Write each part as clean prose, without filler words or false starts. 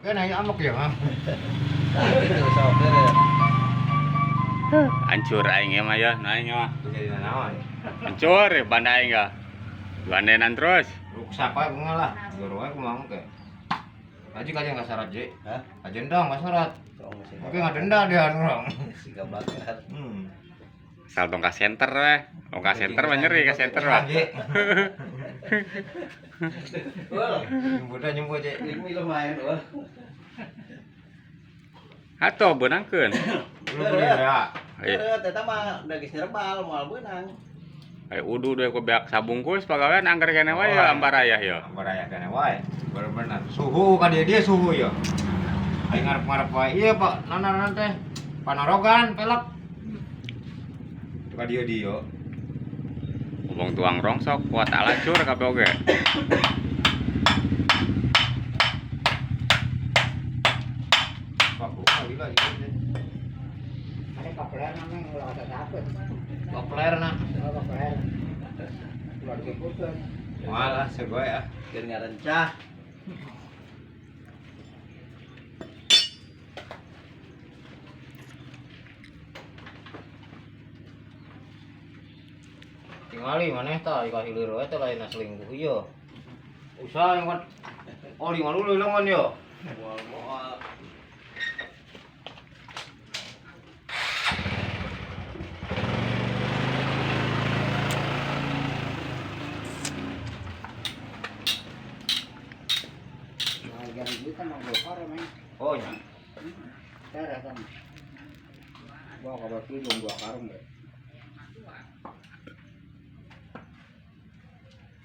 Kan aing amok ya, Mam. Gitu sok teh. Hancur aing mah ya, nu aing mah. Jadi naon? Hancur banda aing ga. Gandenan terus. Ruksak wae kumaha lah. Guru wae kumaha ke. Aji kajian nggak syarat, Ji. Hah? Agenda nggak syarat. Tong sih. Oke nggak denda dia orang. Si gablak. Hmm. Asal tong ka center we. Tong ka center mah nyeri ka center mah. Ji. Wah, Nyumbut dah nyumbut, Ji. ini lumayan wah. Atuh beunangkeun. Lu beli ya. Ayo, Teu eta mah da geus nyerebal moal beunang. ayo udu deui ku beak sabungkus pagawean angger kene wae ya ambarayah ya. Ambarayah kene wae. Bener-bener. Suhu ka dia dia suhu ya. Aing ngarep-ngarep wae. Iya, Pak. Nana teh. Panorogan pelek. Itu ka dia dia. Ngomong tuang rongsok kuat alacur kabeh oge. Pak, kali lah ieu. Ada kapeler namanya ulah kata takut. Kopler na. Oh, kapeler. Ulah disebutkan. Malah segoe ah. Keur ngarencah. Tingali maneh tah ka hilir wae teh lain selingkuh ieu. Usaha yang kan oli malu lengan yo. Moal-moal. Nah, jadi duit kan mau gopar ya, men. Oh nya. Darah kan. Gua kabar belum dua karung deh.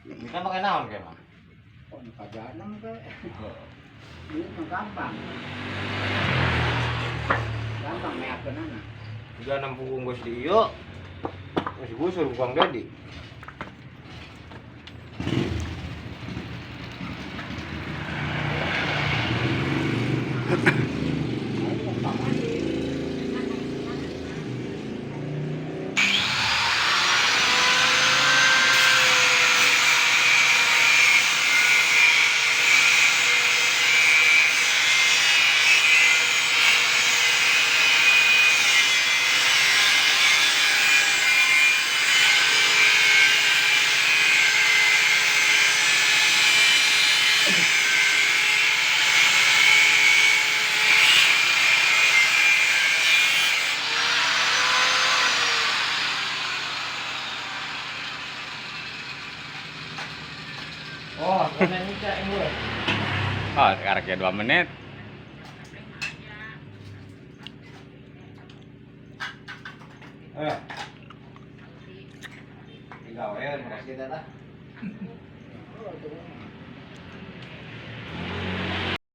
Kita pakai naon ke mah? Oh, ini kajanam ke. Duit mah gampang. Gampang meakeun anak. Tiga enam punggung geus di ieu. Geus gusur ku Kang Dedi. Nah, ini gampang mandi. Oh, sebenarnya ini cek gue. Oh, sekarang ya 2 menit. Eh. Tiga wae makasih teh tah.